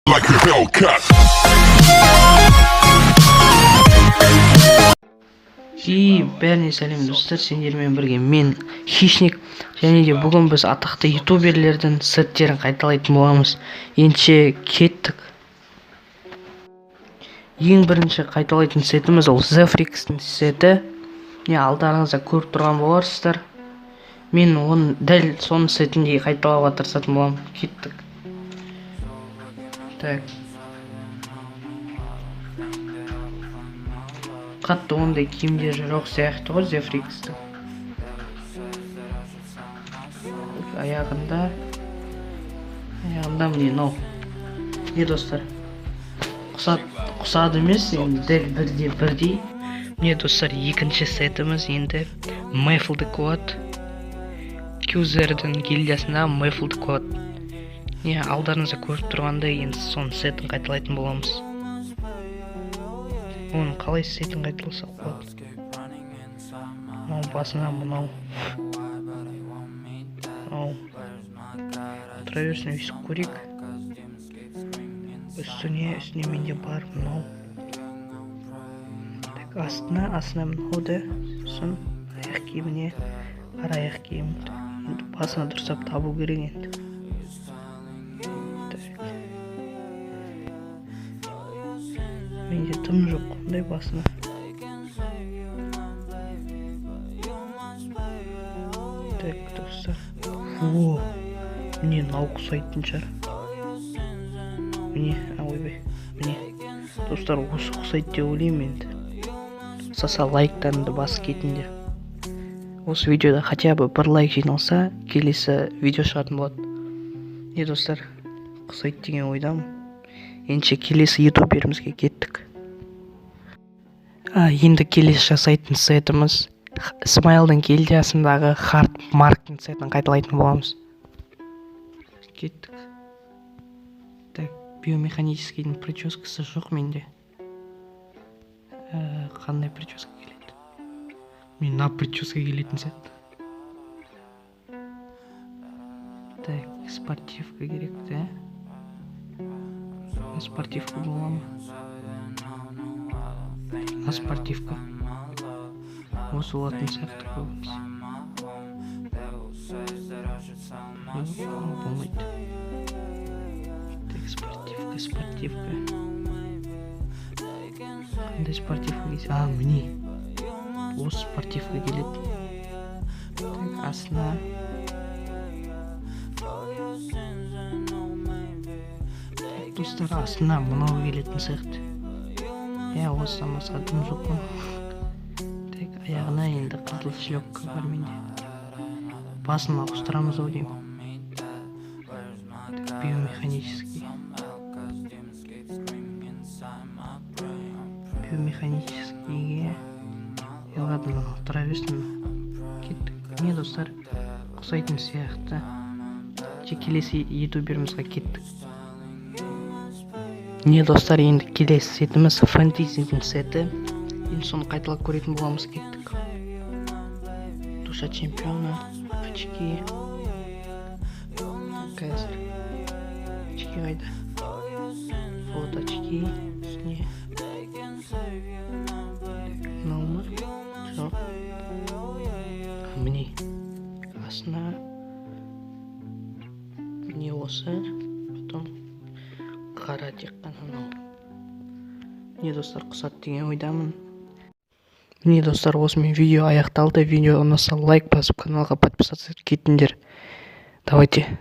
Like a Hellcat. И бәріне сәлем, достар! Сендермен бірге мен, Хищник, және де бүгін біз атақты ютуберлердің сеттерін қайталайтын боламыз. Ендеше кеттік. Ең бірінші қайталайтын сетіміз ол Зефрикстің сеті. Не, алдарыңызда көріп тұрған боларсыздар. Мен оның дәл соның сетіндей қайталауға тырысатын боламын. Кеттік. Так, қатты ондай киімдері жоқ сияқты ғой Зефрикстің. Аяғында міне, мынау не, достар? Ұқсады емес енді, дәл бірде бірдей. Міне, достар, екінші сетіміз енді Мейфлдікі болады, Кюзердің гильдиясында Мейфлдікі болады. Не, алдарыңызда көріп тұрғандай, енді соның сетін қайталайтын боламыз. Оның қалай сетін қайталасақ болады? Мынау басына, мынау тұра берсін, өйстіп көрейік. Үстіне менде бар мынау. Так, астына мынау да, сосын аяқ киіміне қара аяқ киім. Енді басына дұрыстап табу керек енді. Так, менде дым жоқ ондай басына. Так, достар, о, міне, мынау ұқсайтын шығар. Міне, а, ойбай, міне, достар, осы ұқсайды деп ойлаймын. Енді ұқсаса, лайктарыңды басып кетіңдер. Осы видеода хотя бы бір лайк жиналса, келесі видео шығатын болады. Не, достар, ұқсайды деген ойдамын. Ендеше келесі ютуберімізге кеттік. Енді келесі жасайтын сетіміз Смайлдың гильдиясындағы Хард Марктың сетін қайталайтын боламыз. Кеттік. Так, биомеханическийдің прическасы жоқ менде. Қандай прическа келеді? Мен мына прическа келетін сияқты. Так, спортивка керек та. Спортивка бола ма? Мына спортивка осы болатын сияқты көбінесе. Жоқ, болмайды. Так, спортивка, қандай спортивка келсе? А, міне, осы спортивка келеді. Так, астына. Так, достар, астына мынау келетін сияқты. Иә, осыдан басқа дым жоқ қой. Так, аяғына енді қызыл шлепка бар менде. Басын ауыстырамыз ау деймін. Так, биомеханическийге. Е, ладно, мынау тұра берсін. Кеттік. Міне, достар, ұқсайтын сияқты. Келесі ютуберімізге кеттік. Не, достар, енді келесі сетіміз фэнтезидің сеті. Енді соны қайталап көретін боламыз. Кеттік. Душа чемпиона, очки. Қазір очки қайда? Вот очки. Үстіне мынау ма? Жоқ, а, міне, астына міне осы, потом қара тек қана мынау. Не, достар, ұқсады деген ойдамын. Міне, достар, осымен видео аяқталды. Видео ұнаса, лайк басып, каналға подписаться етіп кетіңдер. Давайте.